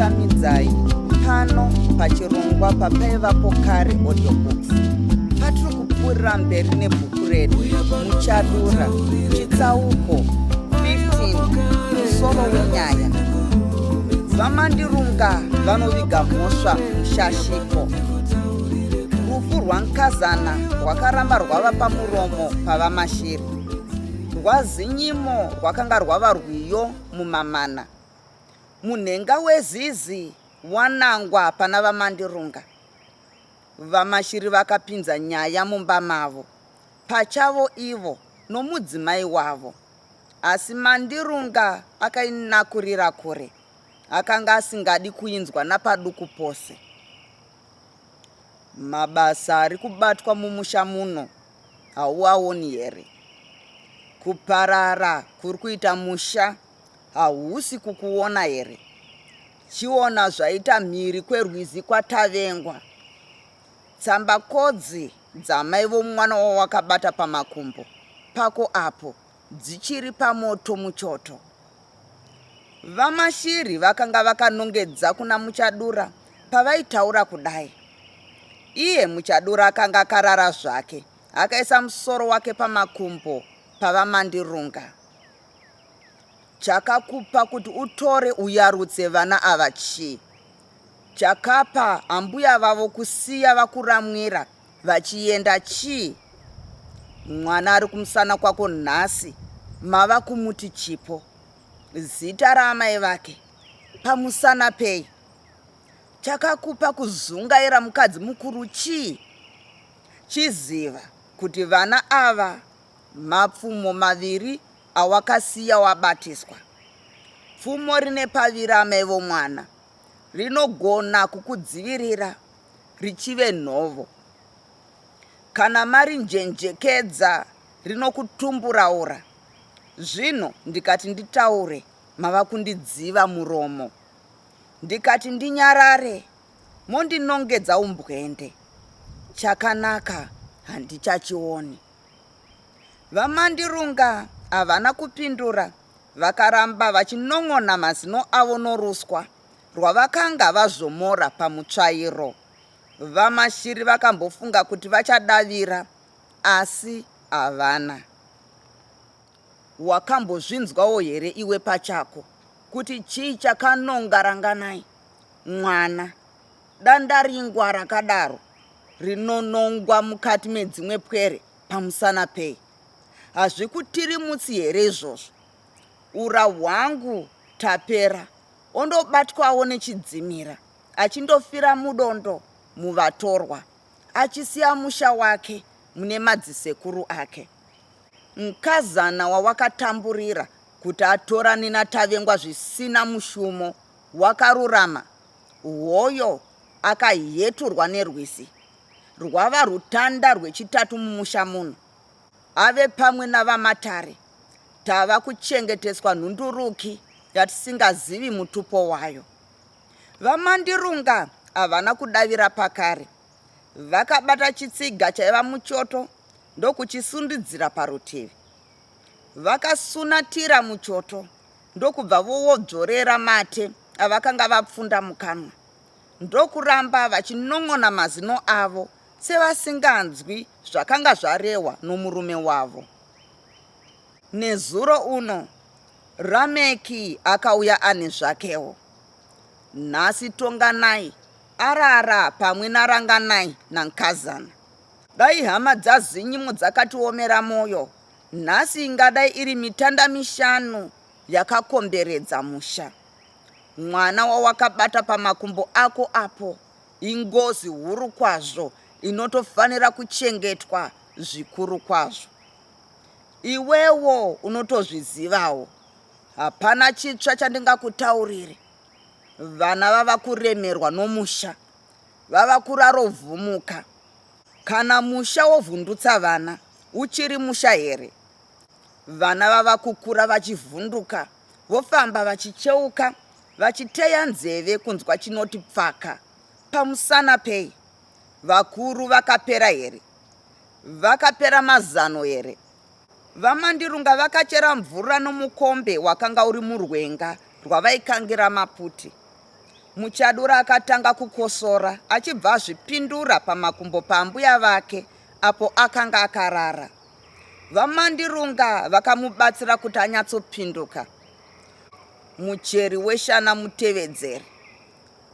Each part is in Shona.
Ndinokuchingamidzai pano pachirongwa papaivapo kare audiobooks patiri kupfuurira mberi nebhuku redu Muchadura chitsauko 15 musoro wenyaya VaMandirunga vanoviga mhosva mushashiko. Rufu rwaNkazana rwakaramba rwava pamuromo paVaMashiri. Rwazinyimo rwakanga rwava rwiyo mumamana. Munhenga wezizi wanangwa pana VaMandirunga. VaMashiri vakapinza nyaya mumba mavo pachavo ivo nomudzimai wavo. Asi Mandirunga akainakurira kure. Akanga asingadi kuinzwa napaduku pose. Mabasa ari kubatwa mumusha muno hauaoni here? Kuparara kuri kuita musha hausi kukuona here? Chiona zvaita mhiri kwerwizi kwaTavengwa. Tsambakodzi dzamai vomwana wawakabata pamakumbo pako apo dzichiri pamoto muchoto. VaMashiri vakanga vakanongedza kuna Muchadura pavaitaura kudai. Iye Muchadura akanga akarara zvake akaisa musoro wake pamakumbo paVaMandirunga. Chakakupa kuti utore uyarutse vana ava chii? Chakapa ambuya vavo kusiya vakuramwira vachienda chii? Mwana ari kumusana kwako nhasi mava kumuti Chipo, zita raamai vake, pamusana pei? Chakakupa kuzungaira mukadzi mukuru chii? Chiziva kuti vana ava mapfumo maviri awakasiya wabatiswa. Pfumo rine paviri amai vomwana rinogona kukudzivirira richive nhovo. Kana marinjenjekedza rinokutumburaura. Zvino ndikati nditaure mava kundidziva muromo. Ndikati ndinyarare mondinongedza umbwende. Chakanaka handichachioni. VaMandirunga havana kupindura vakaramba vachinon'ona mazino avo noruswa rwavakanga vazvomora pamutsvairo. VaMashiri vakambofunga kuti vachadavira asi havana. Wakambozvinzwawo here iwe pachako kuti chii chakanonga Ranganai mwana? Danda ringwa rakadaro rinonongwa mukati medzimwe pwere pamusana pei? Hazvikutirimutsi here izvozvo? Ura hwangu Tapera ondobatwawo nechidzimira achindofira mudondo muvatorwa achisiya musha wake mune madzisekuru ake. Mkazana wawakatamburira kuti atorane naTavengwa zvisina mushumo wakarurama hoyo akaheturwa nerwizi rwava rutanda rwechitatu mumusha muno. Ave pamwe naVaMatare tava kuchengeteswa nhunduruki yatisingazivi mutupo wayo. VaMandirunga havana kudavira pakare. Vakabata chitsiga chaiva muchoto ndokuchisundidzira parutivi. Vakasunatira muchoto ndokubva vowodzvorera mate avakanga vapfunda mukanwa ndokuramba vachinon'ona mazino avo sevasinganzwi zvakanga zvarehwa nomurume wavo. Nezuro uno Rameki akauya ane zvakewo. Nhasi Tonganai arara pamwe naRanganai naNkazana. Dai hama dzaZinyimo dzakatiomera moyo, nhasi ingadai iri mitanda mishanu yakakomberedza musha. Mwana wawakabata pamakumbo ako apo ingozi huru kwazvo inotofanira kuchengetwa zvikuru kwazvo. Iwewo unotozvizivawo. Hapana chitsva chandingakutaurire. Vana vava kuremerwa nomusha. Vava kurarovhumuka. Kana musha wovhundutsa vana, uchiri musha here? Vana vava kukura vachivhunduka, vofamba vachicheuka, vachiteya nzeve kunzwa chinoti pfaka. Pamusana pei? Vakuru vakapera here? Vakapera mazano here? VaMandirunga vakachera mvura nomukombe wakanga uri murwenga rwavaikangira maputi. Muchadura akatanga kukosora achibva azvipindura pamakumbo paambuya vake apo akanga akarara. VaMandirunga vakamubatsira kuti anyatsopinduka. Mucheri weshana mutevedzeri.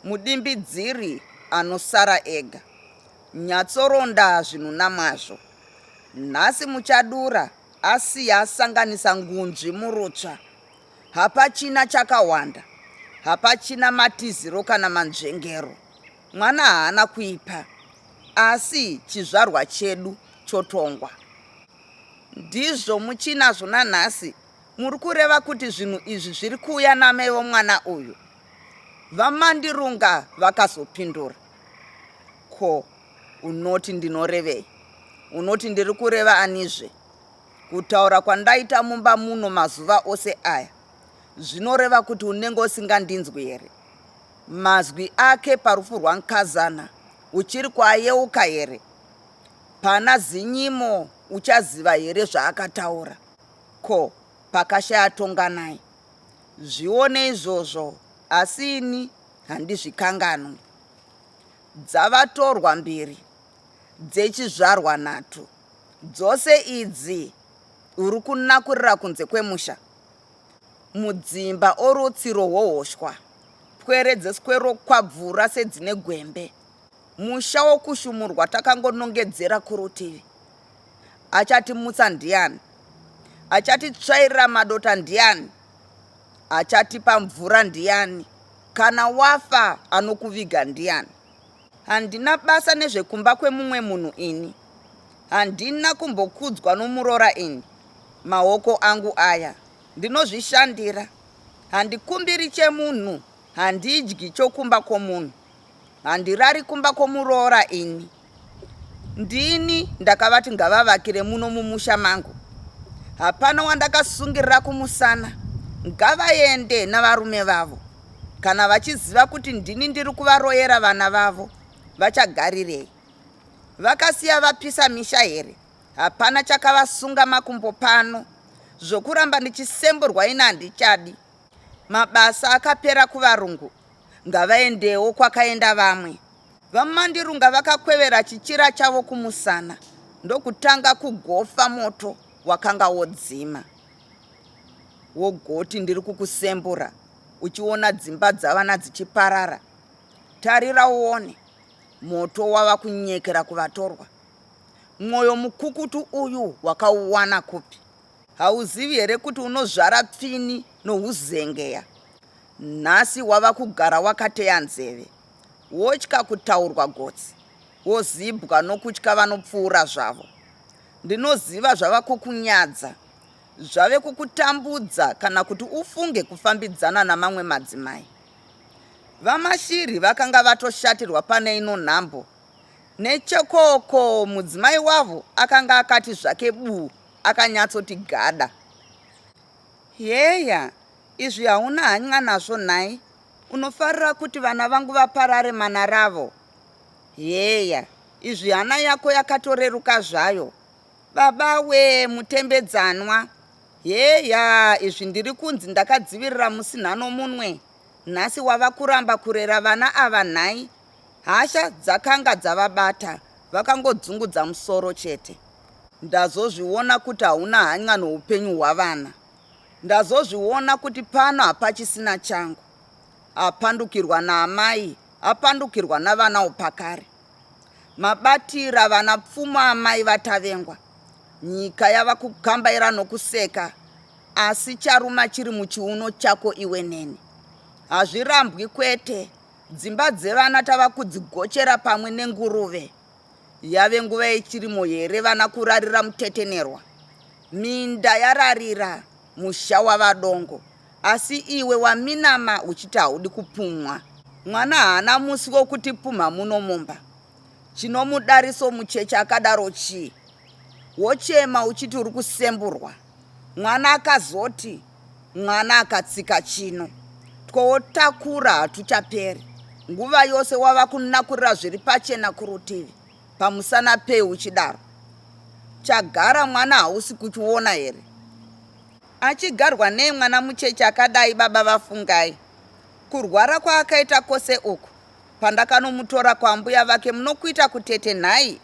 Mudimbidziri anosara ega. Nyatsoronda zvinhu namwazvo. Nhasi Muchadura asiya asanganisa ngunzvi murutsva. Hapachina chakawanda, hapachina matiziro kana manzvengero. Mwana haana kuipa, asi chizvarwa chedu chotongwa. Ndizvo muchinazvo nanhasi, muri kureva kuti zvinhu izvi zviri kuuya namai vomwana uyu? VaMandirunga vakazopindura. Ko, unoti ndinorevei? Unoti ndiri kureva anizve? Kutaura kwandaita mumba muno mazuva ose aya zvinoreva kuti unenge usingandinzwi here? Mazwi ake parufu rwaNkazana uchiri kuayeuka here? Pana Zinyimo uchaziva here zvaakataura? Ko, pakashaya Tonganai? Zvione izvozvo asi ini handizvikanganwi. Dzavatorwa mbiri dzechizvarwa nhatu Dzose idzi uri kunakurira kunze kwemusha, mudzimba orutsiro hwohoshwa, pwere dzeswerokwabvura sedzine gwembe, musha wokushumurwa takangonongedzera kurutivi. Achatimutsa ndiani? Achatitsvairira madota ndiani? Achatipa mvura ndiani? Kana wafa anokuviga ndiani? Handina basa nezvekumba kwemumwe munhu ini. Handina kumbokudzwa nomuroora ini. Maoko angu aya ndinozvishandira. Handikumbiri chemunhu, handidyi chokumba kwomunhu. Handirari kumba kwomuroora ini. Ndini ndakavati ngavavakire muno mumusha mangu. Hapana wandakasungirira kumusana. Ngavaende navarume vavo. Kana vachiziva kuti ndini ndiri kuvaroyera vana vavo, vachagarirei? Vakasiya vapisa misha here? Hapana chakavasunga makumbo pano. Zvokuramba ndichisemburwa ini handichadi. Mabasa akapera kuvarungu, ngavaendewo kwakaenda vamwe. VaMandirunga vakakwevera chichira chavo kumusana ndokutanga kugofa moto wakanga wodzima. Wogoti ndiri kukusembura uchiona dzimba dzavana dzichiparara. Tarira uone, moto wava kunyekera kuvatorwa. Mwoyo mukukutu uyu wakauwana kupi? Hauzivi here kuti unozvara pfini nohuzengeya? Nhasi wava kugara wakateya nzeve, wotya kutaurwa gotsi, wozibwa nokutya vanopfuura zvavo. Ndinoziva zvava kukunyadza, zvave kukutambudza kana kuti ufunge kufambidzana namamwe madzimai. VaMashiri vakanga vatoshatirwa pane ino nhambo. Nechekoko mudzimai wavo akanga akati zvake buu akanyatsoti gada. Heya, izvi hauna hanyn'a nazvo nhai? Unofarira kuti vana vangu vaparare mana ravo? Heya, izvi hana yako yakatoreruka zvayo. Baba wee, mutembedzanwa. Heya, izvi ndiri kunzi ndakadzivirira musinhano munwe. Nhasi wava kuramba kurera vana ava nhai? Hasha dzakanga dzavabata, vakangodzungudza musoro chete. Ndazozviona kuti hauna hanyn'a noupenyu hwavana. Ndazozviona kuti pano hapachisina changu. Apandukirwa naamai, apandukirwa navanawo pakare. Mabatira vana pfumo amai vaTavengwa. Nyika yava kukambaira nokuseka, asi charuma chiri muchiuno chako iwe neni. Hazvirambwi kwete, dzimba dzevana tava kudzigochera pamwe nenguruve. Yave nguva yechirimo here vana kurarira mutetenerwa? Minda yararira, musha wava dongo, asi iwe waminama uchiti haudi kupumwa. Mwana haana musi wokutipumha muno mumba. Chinomudariso mucheche akadaro chii? Wochema uchiti uri kusemburwa. Mwana akazoti mwana akatsika chino. Twotakura hatuchaperi. Nguva yose wava kunakurira zviri pachena kurutivi. Pamusana pei uchidaro? Chagara mwana hausi kuchiona here? Achigarwa nei mwana mucheche akadai baba vaFungai? Kurwara kwaakaita kwose uku pandakanomutora kwambuya vake munokuita kutete nhai?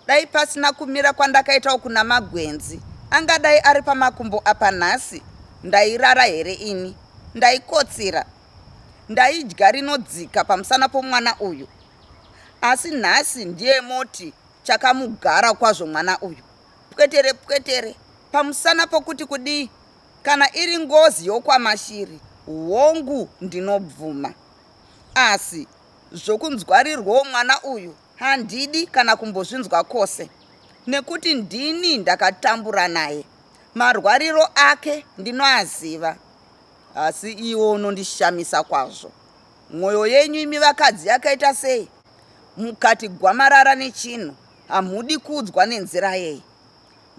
Dai pasina kumira kwandakaita uku naMagwenzi angadai ari pamakumbo apa nhasi. Ndairara here ini? Ndaikotsira. Ndaidya rinodzika pamusana pomwana uyu. Asi nhasi ndiye moti chakamugara kwazvo mwana uyu. Pwetere pwetere pamusana pokuti kudii? Kana iri ngozi yokwaMashiri, hongu ndinobvuma. Asi zvokunzwarirwawo mwana uyu handidi kana kumbozvinzwa kose nekuti ndini ndakatambura naye. Marwariro ake ndinoaziva. Asi iwe unondishamisa kwazvo. Mwoyo yenyu imi vakadzi yakaita sei? Mukati gwamarara nechinhu hamudi kuudzwa nenzira yei?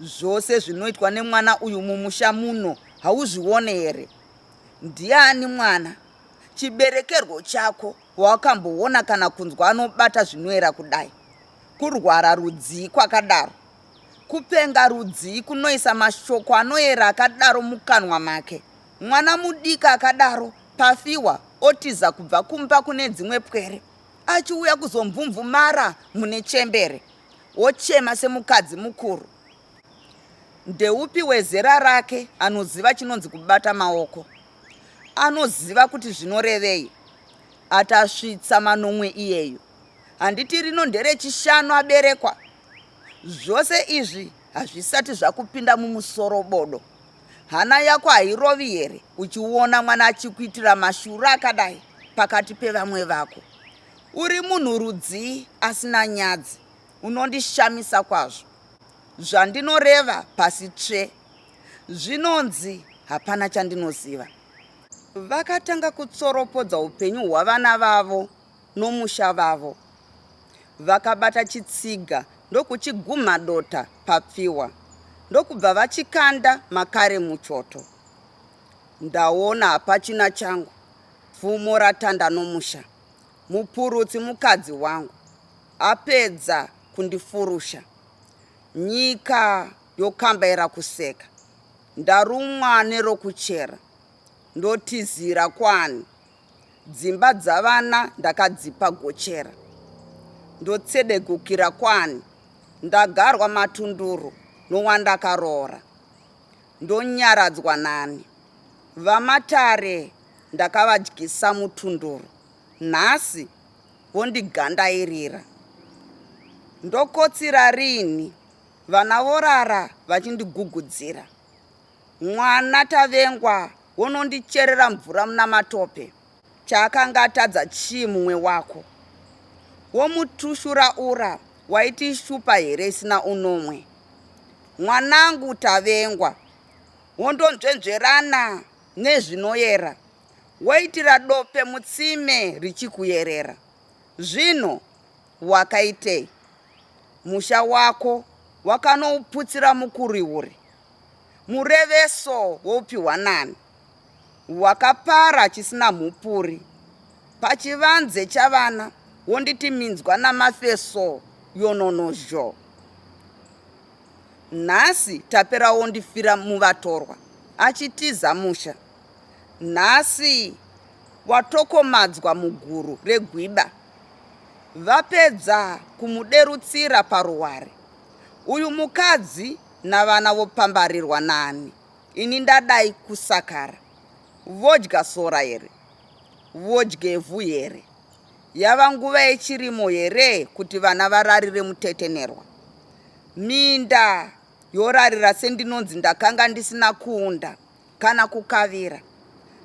Zvose zvinoitwa nemwana uyu mumusha muno hauzvione here? Ndiani mwana? Chiberekerwo chako wakamboona kana kunzwa anobata zvinoera kudai? Kurwara rudzii kwakadaro? Kupenga rudzii kunoisa mashoko anoera akadaro mukanwa make? Mwana mudiki akadaro pafiwa otiza kubva kumba kune dzimwe pwere achiuya kuzomvumvumara mune chembere wochema semukadzi mukuru. Ndeupi wezera rake anoziva chinonzi kubata maoko? Anoziva kuti zvinorevei? Atasvitsa manomwe iyeyu. Handiti rino nderechishanu aberekwa? Zvose izvi hazvisati zvakupinda mumusoro bodo. Hana yako hairovi here uchiona mwana achikuitira mashura akadai pakati pevamwe vako? Uri munhu rudzii asina nyadzi? Unondishamisa kwazvo. Zvandinoreva pasi tsve. Zvinonzi hapana chandinoziva. Vakatanga kutsoropodza upenyu hwavana vavo nomusha vavo. Vakabata chitsiga ndokuchigumha dota papfihwa ndokubva vachikanda makare muchoto. Ndaona hapachina changu, pfumo ratanda nomusha. Mupurutsi mukadzi wangu apedza kundifurusha. Nyika yokambaira kuseka. Ndarumwa nerokuchera. Ndotizira kwani? Dzimba dzavana ndakadzipa gochera. Ndotsedegukira kwani? Ndagarwa matunduru nowandakaroora. Ndonyaradzwa nani? VaMatare ndakavadyisa mutunduru nhasi vondigandairira. Ndokotsira rini vana vorara vachindigugudzira. Mwana Tavengwa wonondicherera mvura muna matope. Chaakanga atadza chii mumwe wako? Womutushura ura waiti ishupa here isina unomwe? Mwanangu Tavengwa wondonzvenzverana nezvinoyera woitira dope mutsime richikuyerera. Zvino wakaitei? Musha wako wakanouputsira mukuriuri. Mureveso woupiwa nani? Wakapara chisina mhupuri. Pachivanze chavana wonditi minzwa namafeso yononozho. Nhasi Tapera wondifira muvatorwa achitiza musha. Nhasi watokomadzwa muguru regwiba. Vapedza kumuderutsira paruware. Uyu mukadzi navana vopambarirwa nani? Ini ndadai kusakara. Vodya sora here? Vodyevhu here? Yava nguva yechirimo here kuti vana vararire mutetenerwa? Minda yorarira sendinonzi ndakanga ndisina kuunda kana kukavira.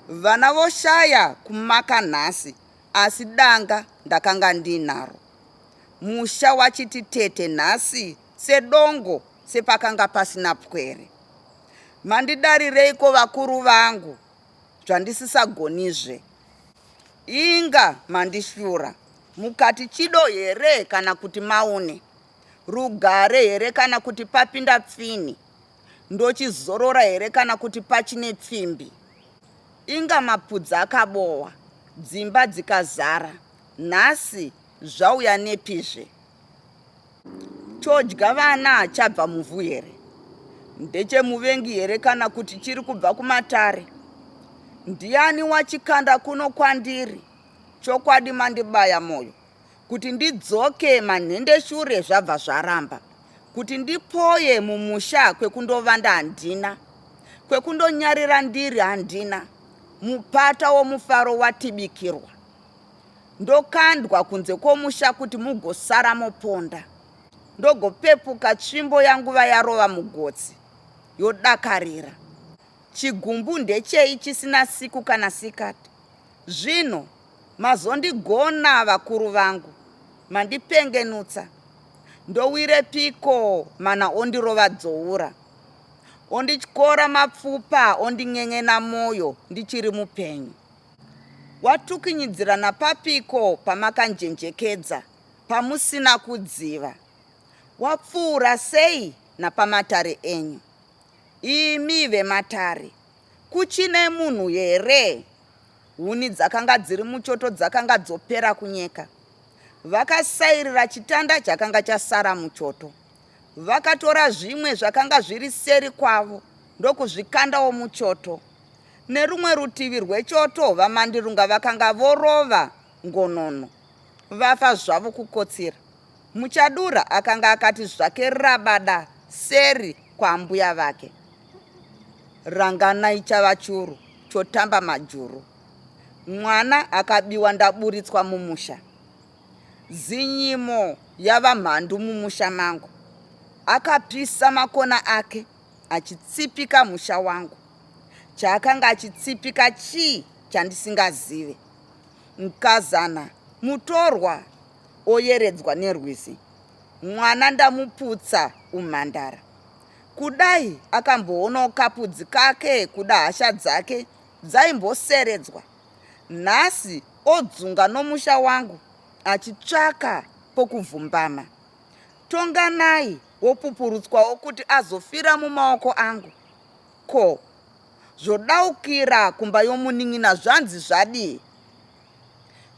Vana voshaya kumaka nhasi asi danga ndakanga ndinaro. Musha wachiti tete nhasi sedongo sepakanga pasina pwere. Mandidarireiko vakuru vangu zvandisisagonizve? Inga mandishura mukati chido here kana kuti maune? Rugare here kana kuti papinda pfini? Ndochizorora here kana kuti pachine pfimbi? Inga mapudzi akabowa, dzimba dzikazara, nhasi zvauya nepizve? Chodya vana chabva muvhu here? Ndechemuvengi here kana kuti chiri kubva kumatare? Ndiani wachikanda kuno kwandiri? Chokwadi mandibaya moyo. Kuti ndidzoke manhendeshure zvabva zvaramba. Kuti ndipoye mumusha kwekundovanda handina. Kwekundonyarira ndiri handina. Mupata womufaro watibikirwa. Ndokandwa kunze kwomusha kuti mugosara moponda. Ndogopepuka tsvimbo yanguva yarova mugotsi yodakarira. Chigumbu ndechei chisina siku kana sikati? Zvino mazondigona vakuru vangu, mandipengenutsa. Ndowirepiko mana ondirova dzoura, ondityora mapfupa ondin'en'ena moyo ndichiri mupenyu. Watukinyidzirana papiko pamakanjenjekedza pamusina kudziva? Wapfuura sei napamatare enyu? Imi vematare, kuchine munhu here? Huni dzakanga dziri muchoto dzakanga dzopera kunyeka. Vakasairira chitanda chakanga chasara muchoto. Vakatora zvimwe zvakanga zviri seri kwavo ndokuzvikandawo muchoto. Nerumwe rutivi rwechoto vaMandirunga vakanga vorova ngonono. Vafa zvavo kukotsira. Muchadura akanga akati zvake rabada seri kwaambuya vake. Ranganai chava churu chotamba majuru. Mwana akabiwa ndaburitswa mumusha. Zinyimo yava mhandu mumusha mangu. Akapisa makona ake achitsipika musha wangu. Chaakanga achitsipika chii chandisingazive? Mkazana mutorwa oyeredzwa nerwizi. Mwana ndamuputsa umhandara. Kudai akamboonawo kapudzi kake kuda hasha dzake dzaimboseredzwa. Nhasi odzunga nomusha wangu achitsvaka pokuvhumbama. Tonganai wopupurutswawo kuti azofira mumaoko angu. Ko, zvodaukira kumba yomunin'ina zvanzi zvadii?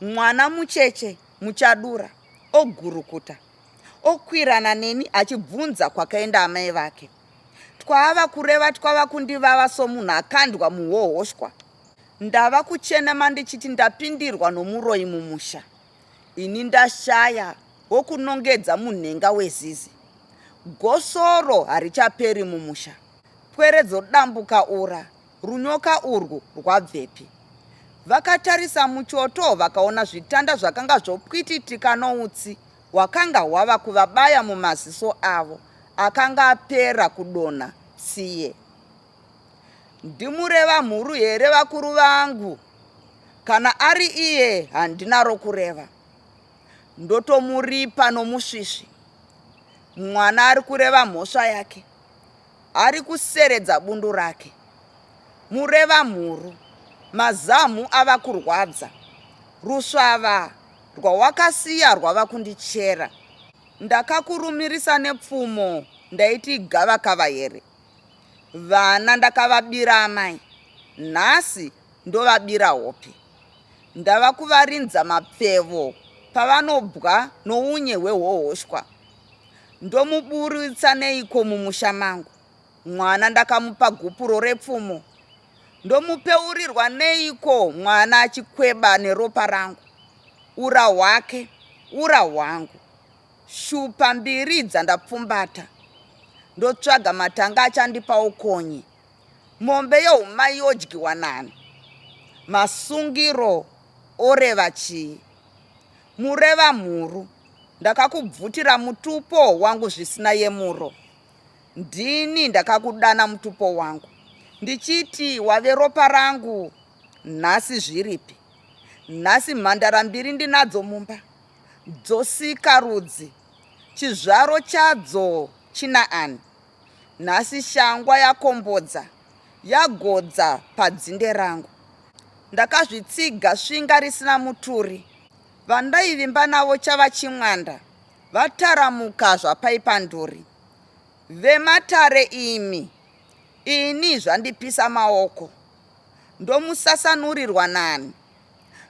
Mwana mucheche muchadura ogurukuta okwirana neni achibvunza kwakaenda amai vake. Twaava kureva twava kundivava somunhu akandwa muhohoshwa. Ndava kuchenama ndichiti ndapindirwa nomuroyi mumusha. Ini ndashaya wokunongedza munhenga wezizi. Gosoro harichaperi mumusha. Pwere dzodambuka ura, runyoka urwu rwabvepi? Vakatarisa muchoto vakaona zvitanda zvakanga zvopwititika noutsi hwakanga hwava kuvabaya mumaziso avo akanga apera kudonha tsiye. Ndimureva mhuru here vakuru vangu? Kana ari iye handina rokureva. Ndotomuripa nomusvisvi. Mwana ari kureva mhosva yake. Ari kuseredza bundu rake. Mureva mhuru. Mazamhu ava kurwadza. Rusvava rwawakasiya rwava kundichera. Ndakakurumirisa nepfumo ndaiti gavakava here? Vana ndakavabira amai. Nhasi ndovabira hope. Ndava kuvarinza mapfevo pavanobwa nounye hwehohoshwa. Ndomuburitsa neiko mumusha mangu? Mwana ndakamupa gupuro repfumo. Ndomupeurirwa neiko mwana achikweba neropa rangu? Ura hwake, ura hwangu. Shupa mbiri dzandapfumbata. Ndotsvaga matanga achandipa ukonye. Mombe youmai yodyiwa nani? Masungiro oreva chii? Mureva mhuru, ndakakubvutira mutupo wangu zvisina yemuro. Ndini ndakakudana mutupo wangu ndichiti wave ropa rangu, nhasi zviripi? Nhasi mhandara mbiri ndinadzo mumba, dzosika rudzi, chizvaro chadzo china ani? Nhasi shangwa yakombodza, yagodza padzinde rangu. Ndakazvitsiga svinga risina muturi, vandaivimba navo chava chimwanda, vataramuka zvapaipanduri. Vematare imi, ini zvandipisa maoko. Ndomusasanurirwa nani?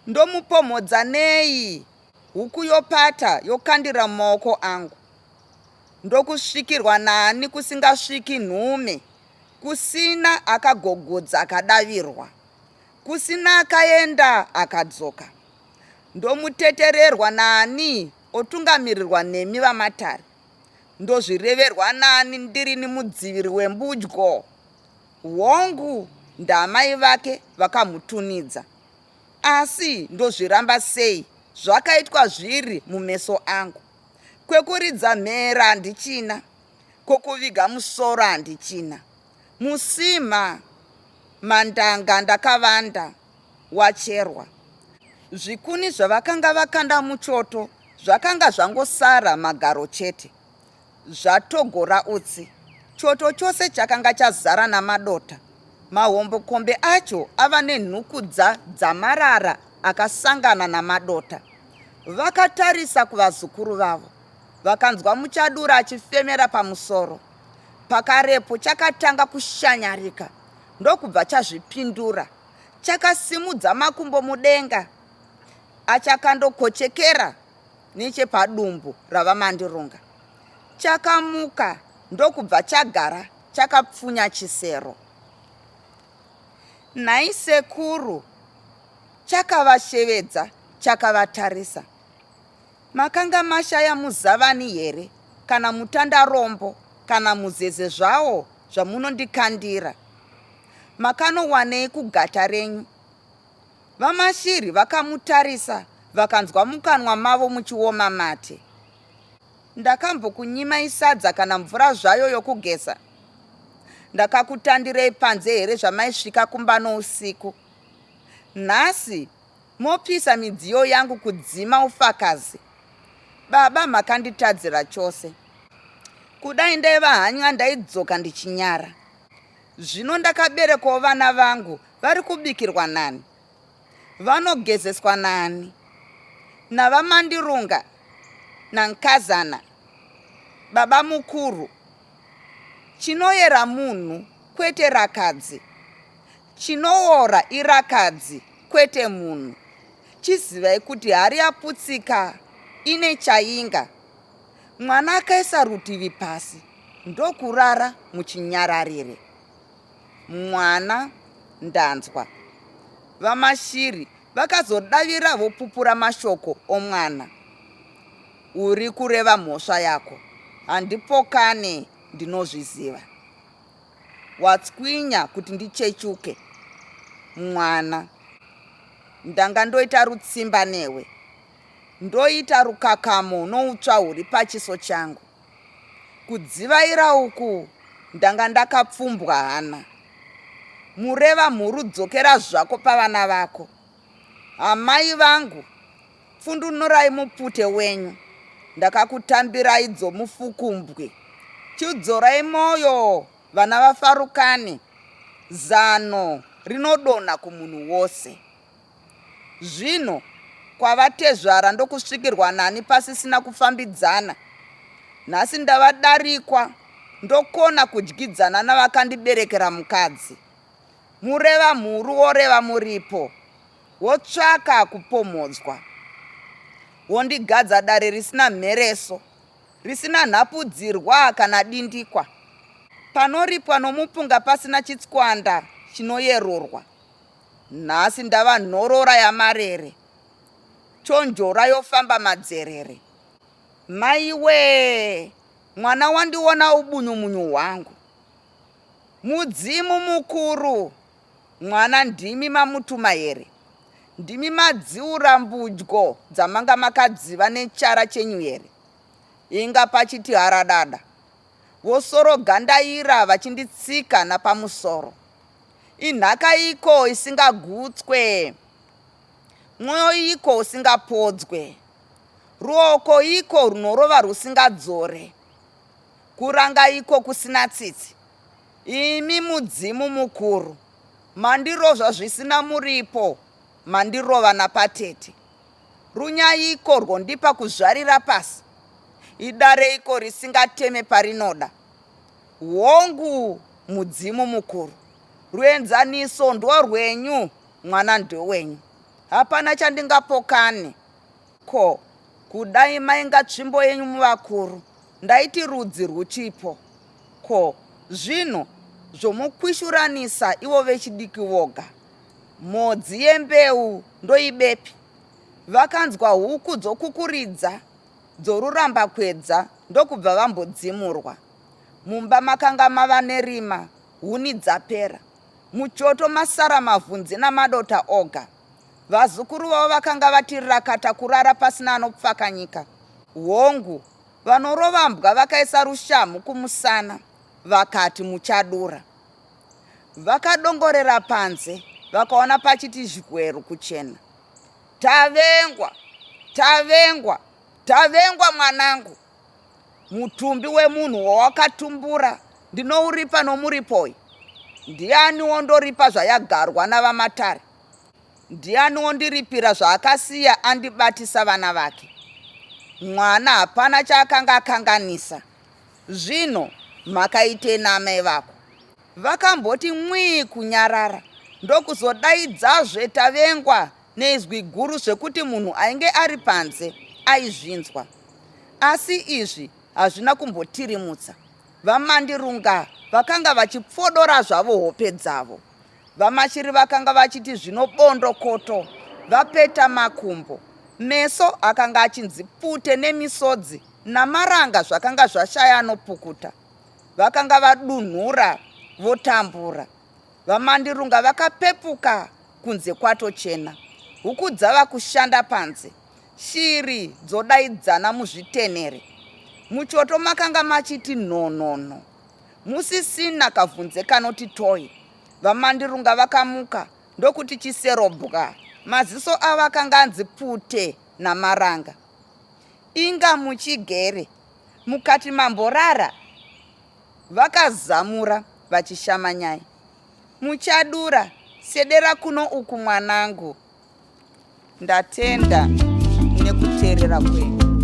Ndomupomhodza nei? Huku yopata yokandira mumaoko angu. Ndokusvikirwa nani kusingasviki nhume, kusina akagogodza akadavirwa. Kusina akaenda akadzoka. Ndomutetererwa naani otungamirirwa nemi vaMatare? Ndozvireverwa nani ndirini mudziviri wembudyo? Hongu ndaamai vake vakamutunidza. Asi ndozviramba sei zvakaitwa zviri mumeso angu? Kwekuridza mhere handichina, kwokuviga musoro handichina. Musima mandanga ndakavanda wacherwa. Zvikuni zvavakanga vakanda muchoto zvakanga zvangosara magaro chete, zvatogora utsi. Choto chose chakanga chazara namadota, mahombekombe acho ava nenhukudza dzamarara akasangana namadota. Vakatarisa kuvazukuru vavo, vakanzwa Muchadura achifemera pamusoro. Pakarepo chakatanga kushanyarika ndokubva chazvipindura. Chakasimudza makumbo mudenga achakandokochekera nechepadumbu raVaMandirunga. Chakamuka ndokubva chagara chakapfunya chisero. Nhai sekuru, chakavashevedza chakavatarisa. Makanga mashaya muzavani here kana mutandarombo kana muzeze zvawo zvamunondikandira? Makanowanei kugata renyu? VaMashiri vakamutarisa vakanzwa mukanwa mavo muchioma mate. Ndakambokunyimai sadza kana mvura zvayo yokugeza? Ndakakutandirei panze here zvamaisvika kumba nousiku? Nhasi Mopisa midziyo yangu kudzima ufakazi. Baba makanditadzira chose. Kudai ndaiva hany'a ndaidzoka ndichinyara. Zvino ndakaberekwawo vana vangu vari kubikirwa nani? Vanogezeswa nani? NaVaMandirunga naNkazana, baba mukuru. Chinoyera munhu kwete rakadzi. Chinoora irakadzi kwete munhu. Chizivai kuti hari yaputsika ine chainga. Mwana akaisa rutivi pasi ndokurara muchinyararire. Mwana ndanzwa. VaMashiri vakazodavira vopupura mashoko omwana. Uri kureva mhosva yako. Handipokane ndinozviziva. Watswinya kuti ndichechuke mwana. Ndanga ndoita rutsimba newe. Ndoita rukakamo noutsva huri pachiso changu. Kudzivaira uku ndanga ndakapfumbwa hana. Mureva mhuru dzokera zvako pavana vako. Amai vangu Pfundunurai mupute wenyu, ndakakutambirai dzomufukumbwi. Chidzorai mwoyo, vana vaFarukani, zano rinodonha kumunhu wose. Zvino kwavatezvara ndokusvikirwa nani pasisina kufambidzana. Nhasi ndavadarikwa ndokona kudyidzana navakandiberekera mukadzi. Mureva mhuru woreva muripo. Wotsvaka kupomhodzwa. Wondigadza dare risina mhereso, risina nhapudzirwa kana dindikwa, panoripwa nomupunga pasina chitswanda chinoyerurwa. Nhasi ndava nhorora yamarere, chonjora yofamba madzerere. Maiwee, mwana wandiona ubunyumunyu hwangu. Mudzimu mukuru! Mwana ndimi mamutuma here? Ndimi madziura mbudyo dzamanga makadziva nechara chenyu here? Inga pachiti haradada. Vosoro gandaira vachinditsika napamusoro. Inhaka iko isingagutswe. Mwoyo iko usingapodzwe. Ruoko iko runorova rusingadzore. Kuranga iko kusina tsitsi. Imi mudzimu mukuru, mandirozva zvisina muripo, mandirova napatete. Runyaiko rwondipa kuzvarira pasi? Idareiko risingateme parinoda? Hongu mudzimu mukuru, ruenzaniso ndorwenyu, mwana ndowenyu. Hapana chandingapokane. Ko, kudai mainga tsvimbo yenyu muvakuru, ndaiti rudzi rwuchipo. Ko, zvino zvomukwishhuranisa ivo vechidiki voga? Mhodzi yembeu ndoibepi? Vakanzwa huku dzokukuridza dzoruramba kwedza ndokubva vambodzimurwa. Mumba makanga mava nerima, huni dzapera. Muchoto masara mavhunzi namadota oga. Vazukuru vavo vakanga vati rakata kurara pasina anopfakanyika. Hongu, vanorova mbwa vakaisa rushamhu kumusana vakati muchadura. Vakadongorera panze vakaona pachiti zhweru kuchena. Tavengwa! Tavengwa! Tavengwa mwanangu! Mutumbi wemunhu wawakatumbura ndinouripa nomuripoi? Ndiani wondoripa zvayagarwa navaMatare? Ndiani wondiripira zvaakasiya andibatisa vana vake? Mwana hapana chaakanga akanganisa. Zvino makaitei naamai vako? Vakamboti mwii kunyarara ndokuzodaidzazve Tavengwa neizwi guru zvekuti munhu ainge ari panze aizvinzwa. Asi izvi hazvina kumbotirimutsa. VaMandirunga vakanga vachipfodora zvavo hope dzavo. VaMashiri vakanga vachiti zvino bondo koto vapeta makumbo. Meso akanga achinzi pute nemisodzi namaranga zvakanga zvashaya anopukuta. Vakanga vadunhura votambura. VaMandirunga vakapepuka kunze kwatochena. Huku dzava kushanda panze. Shiri dzodaidzana muzvitenhere. Muchoto makanga machiti nhonhonho. Musisina kavhunze kanoti toyi. VaMandirunga vakamuka ndokuti chisero bwa. Maziso avo akanga anzi pute namaranga. Inga muchigere mukati mamborara? Vakazamura vachishama nyaya. Muchadura, sedera kuno uku mwanangu. Ndatenda nekuteerera kwenyu.